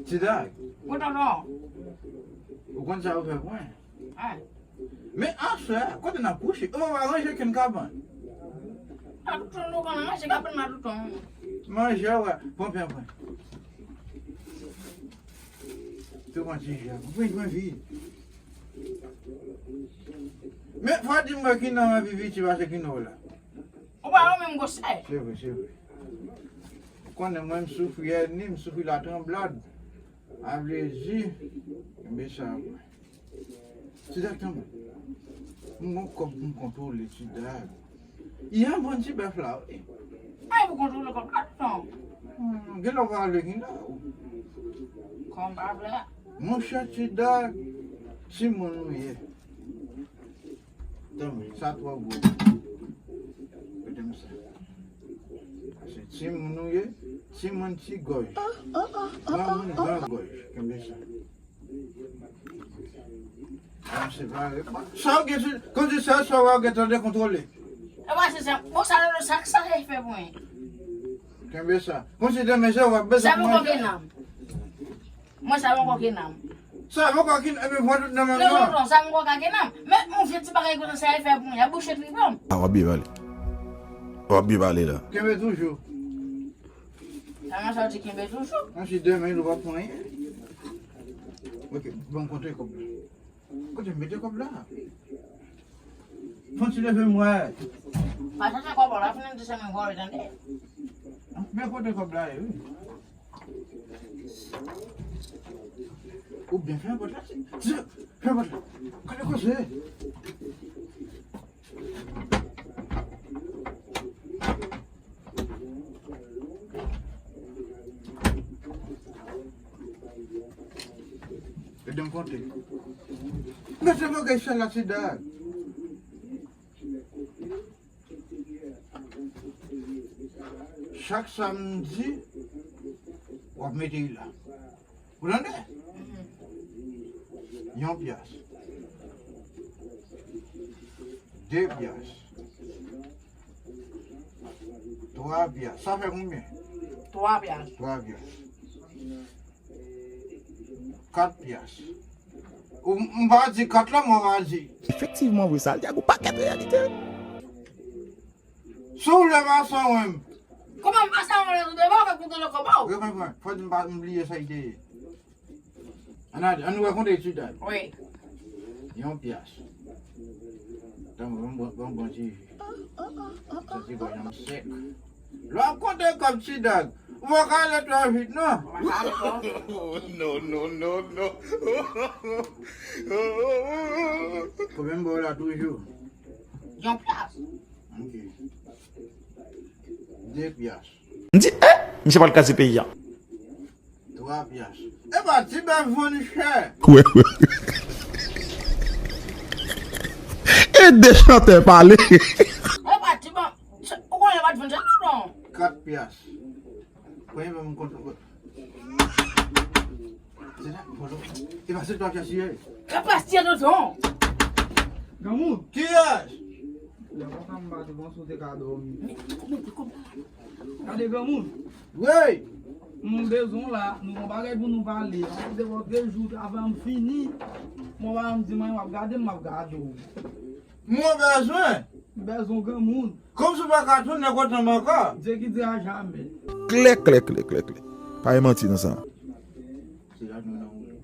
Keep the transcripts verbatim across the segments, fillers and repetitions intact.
Ti Dag. Wi, tonton. Ou konn sa yo fè pou mwen? Ay. Men aswè a, kote n ap kouche? Ou pa ranje kenn kabann? A touton, nou konn ranje kabann nan touton. Manje a, wè. Pran pen, pran. Tou pran ti ji a. Mwen, mwen vin. Men, fò di m wè ki nan mwen pi piti pase ki nan w la. Ou pa wè menm gwosè. Se vre, se vre. Ou konnen mwen, m soufri èni, m soufri latranblad. A vle di, kenbe sa, mwen. Ti Dag, tanmen. M gon kòb pou m kontwole, Ti Dag. Yè m vann ti bèf la, wi. Ay, pou kontwole kòb la, non. Hmm, gen lè w pa vle ki la. Kòm pa vle. Monchè, Ti Dag, timoun ou ye. Tanmen, sa twò gwo. Mete m sa. Se timoun ou ye, timoun ti gòj. Granmoun gran gòj. Kenbe sa. An separe. Sa w gen sou, kòmsi se sa w gen tande kontwole. E pa se sa. Bon, sa, sa, sa se fè pou mwen. Kenbe sa. Kòmsi demen se w ap bezwen manje. Sa poko gen nanm. Mwen sa poko gen nanm. Sa poko gen, epi pran tout nan menm nan. Non, non, non, sa poko gen nanm. Men yon vye ti bagay konsa sa e fè pou mwen. Y ap bouche trip lan. A, w ap byen pale. W ap byen pale la. Kenbe toujou. Sa nan sa w di kenbe toujou. Kòmsi demen nou p ap pran anyen. Ok, bon, konte kòb la. Kote m mete kòb la? Fon ti leve m wè. Pa chache kòb la, fin di se mwen vòlè, tande. Men kote kòb la ye, wi. Ou byen fè pòt la, ti, ti, fè pòt la. Kote koze? Ede m konte. Mete bagay sa la, Ti Dag. Chak samdi, w ap mete l la. Ou tande? Yon pyas. De pyas. Twa pyas. Sa fè konbyen? Twa pyas. Twa pyas. Kat pyas. Ou, m pa di kat la, mwen pa di. Efektivman vre, sa l di a gon pakèt reyalite. Si w vle pase anwen m. Kòman m pase anwen m, ou te ba w fè koute lòt kòb ou? Wi, mwen, mwen. Fò di m pa, m bliye sa l te ye. Ann ale, ann wè konte etid la. Wi. Yon pyas. Tann mwen, bon, bon, bon ti ji. Santi gòj an sèk. Lè w ap konte kòb Ti Dag, ou pa ka ale twò vit, non. Non, non, non, non. Konbyen m ba w la toujou? Yon pyas. Ok. De pyas. M di, eh, misye pral kraze peyi a. Twa pyas. Epa, ti bèf vann chè. Kwè, kwè. Ede chantè pale. Epa, ti bèf, ou konnen pa t vann chè, non, non. Kat pyas. Premye fwa m kontre. Se sa, vòlò. E pa se twa k asire. Kapasite tonton. Granmoun. Kiyès? Lè konsa m pa te panse w te ka dòmi. Men, men, men, kòman? Gade granmoun. Wi. M bezwen w la, nou gon bagay pou nou pale. Ann kite w de jou avan m fini. Mwen pa janm di m anyen, w ap gade m, m ap gade w. Mwen bezwen. M bezwen w granmoun. Kòmsi w pa ka tounen kote m ankò? Dye ki di a jamè. Klè, klè, klè, klè, klè. Pa gen manti nan sa. Se la nou nan woulo.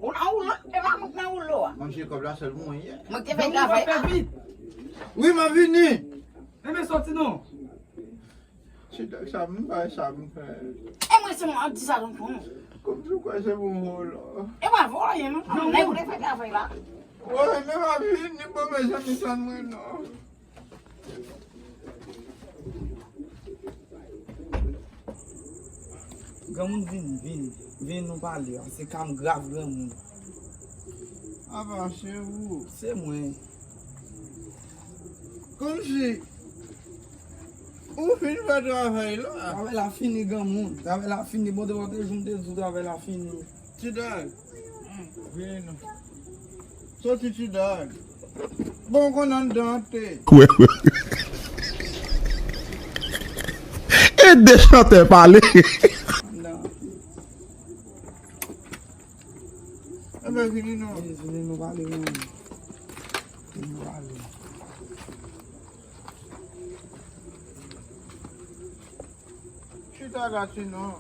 Ou nan woulo? E pa mwen k nan woulo a. Kòmsi kòb la sèl pou mwen ye. Mwen k te fè travay la. Wi, m ap vini. Enben soti non. Se dèk sa m bay sa m fè. E mwen se mwen ap di sa tonton. Kòmsi w kwè se pou m vòlò. E pa vòlò non. Nèg ou te fè travay la. Woy, men m ap vini, bon, mezanmi, tann mwen non. Granmoun vin, vin, vin nou pale, se ka m grav granmoun. Apa se ou? Se mwen. Kòmsi ou fin fè travay la? Travay la fini granmoun, travay la fini, bon, te pwoteje m te di w travay la fini. Ti Dag. Vini non. Soti Ti Dag. Bon, konn anndan an te. Kwè, kwè. Ede chantè pale. Anndan an te. Enben, vini non. Vini, vini, nou pale, non. Vini, nou pale. Chita la, ti non.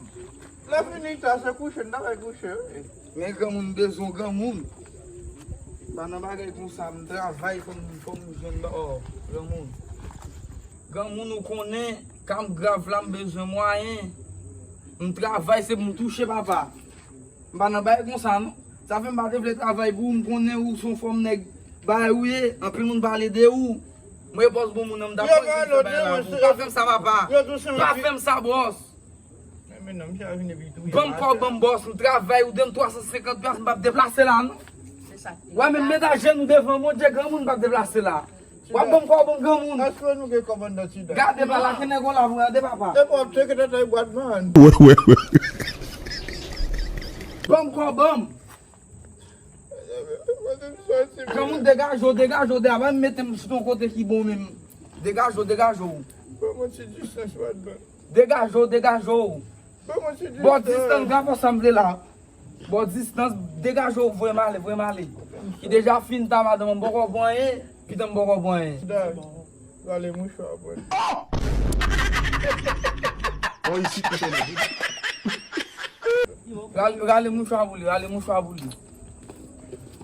Lè fini ta, se kouche, n ta fè kouche, wi. Men granmoun bezwen granmoun. Pa nan bagay konsa, m travay, fò m, fò m jwenn ba, oh, granmoun. Granmoun ou konnen, ka m grav la, m bezwen mwayen. M travay, se pou m touche, papa. M pa nan bagay konsa, non. Sa fè m pa te vle travay pou ou, m konnen ou se yon fòm nèg bagay ou ye, anpil moun pale de ou. M repòz bon moun nan, m ta poze sa bagay la pou ou. Pa fè m sa, papa. Pa fè m sa, bòs. Ban m kòb, ban m bòs, m travay, ou donn twa san senkant pyas, m p ap deplase la, non. Wè, menm met ajenou devan Bondye, granmoun p ap deplase la. W ap ban m kòb, ban m granmoun. Èske nou gen kòb anndan ti dam? Gade pa la, ki nèg w la pou gade, papa. Epi w ap tcheke tèt ay bwat vann. Wè, wè, wè. Ban m kòb, ban m. Granmoun, degaje w, degaje w, degaje w, mete m sou yon kote ki bon menm. Degaje w, degaje w. Ban mwen ti distans, bwat vann. Degaje w, degaje w. Ban mwen ti distans. Bò distans, gade sa m vle la. Bò distans, degaje w, voye m ale, voye m ale. Ki deja fin ta madanm, m poko pran anyen, pitan m poko pran anyen. Dad, rale mouchwa pou li. Rale, rale mouchwa pou li, rale mouchwa pou li.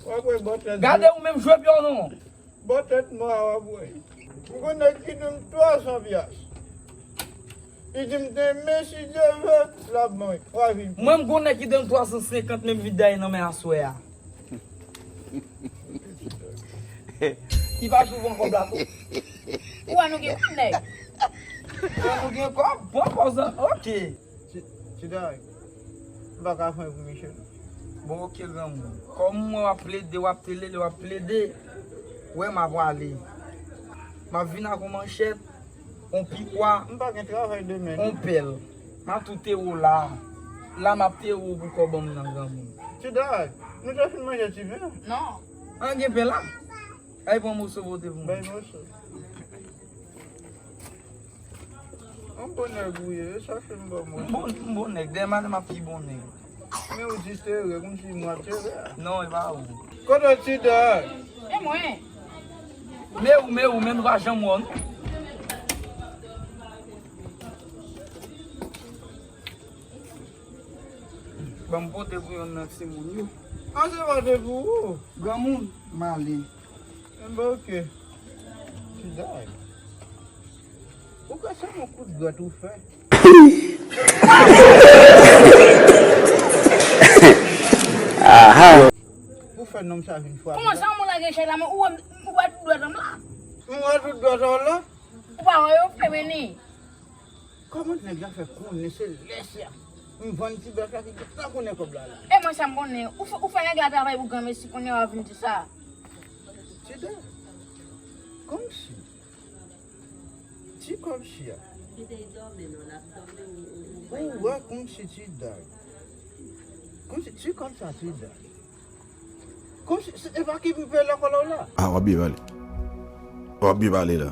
W ap wè bò tèt. Gade ou menm jwe pye w non. Bò tèt mò a w ap wè. M gon nèg ki di m twa san pyas. Li di m demen si Dye vle, l ap ban mwen. W a vin. Mwen m gon nèg ki di m twa san senkant, menm vide nan men aswè a. Li pa tou pran kòb la tou. Ou wè nou gen kòb nèg. Ou wè nou gen kòb, pran pòz la. Ok. Ti, ti Dayou, m pa ka fè pou Michel. Bon, ok, granmoun. Kòm mwen w ap plede, w ap telele, w ap plede, wè m ap ale. M ap vin ak yon manchèt, yon pikwa, m pa gen travay demen, non, yon pèl. M ap tou tere w la. La m ap tere w pou kòb ban m nan, granmoun. Ti Dayou, nou te fin manje ti pen? Non. An gen pen la? Ay, pran moso pote pou mwen. Bay moso. Yon bon nèg ou ye, e sa fè m ba w mwen. M bon, m bon nèg, dèyè madanm ap pi bon nèg. Men ou distere, kòmsi mwen ap tere a. Non, e pa ou. Kote ti dèyè? E mwen. Men ou, men ou, men nou pa janm wè w, non. Ban m pote pou yonn nan timoun yo. An se pote pou ou. Granmoun, m ale. Enben, ok. Ti Dayou. Ou kwè se yon kout dwèt ou fè? Aha. Pou fè nonm sa vin frape. Kòman sa, moun la gen chèz la, men ou wè, ou wè tout dwèt an m la? M wè tout dwèt an w la? Ou pa wè yo fè vini? Kòman nèg la fè konnen se lè sa? M vann ti bèf la ki gentan konnen kòb la la. E mwen sa m konnen. Ou fè, ou fè nèg la travay pou granmesi, kounye a w ap vin di sa. Ti Dayou. Kòmsi. Ti kòb si a. Ou wè kòmsi ti Dayou. Kòmsi ti kòb sa ti Dayou. Kòmsi, se, e pa ki pou peye lekòl ou la? Ah, w ap byen pale. W ap byen pale la.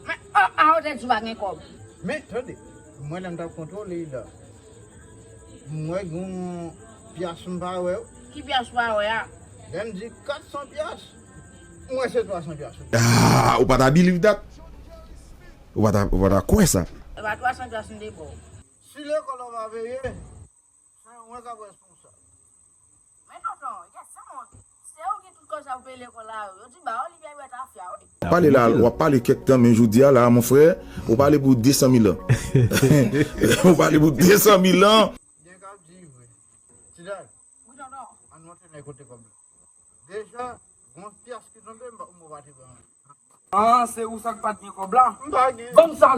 Men, a, a, ou te di w pa gen kòb. Men, tande, mwen lè m t ap kontwole la, m wè gen yon pyas m pa wè. Ki pyas ou pa wè a? Lè m di kat san pyas, m wè se twa san pyas. Ah, ou pa ta believe that? Ou pa ta, ou pa ta kwè sa? E pa twa san pyas m te ba w. Si lekòl ou pa peye, se mwen k ap responsab. Men tonton, yes, se mwen. Se ou ki tout kòb sa pou peye lekòl la, yo di ba w li pye bwèt afya, wi. W ap pale la, w ap pale kèk tan, men jodi a la, mon frè, ou pale pou de san mil an. Ou pale pou de san mil an. Gen k ap di vre. Ti Dayou. Wi, tonton. Ann montre nèg kote kòb la. Deja, gon pyas ki tonbe, m pa, m pa te ban. Ah, se ou sa k pa t gen kòb la? M pa gen. Ban m sa.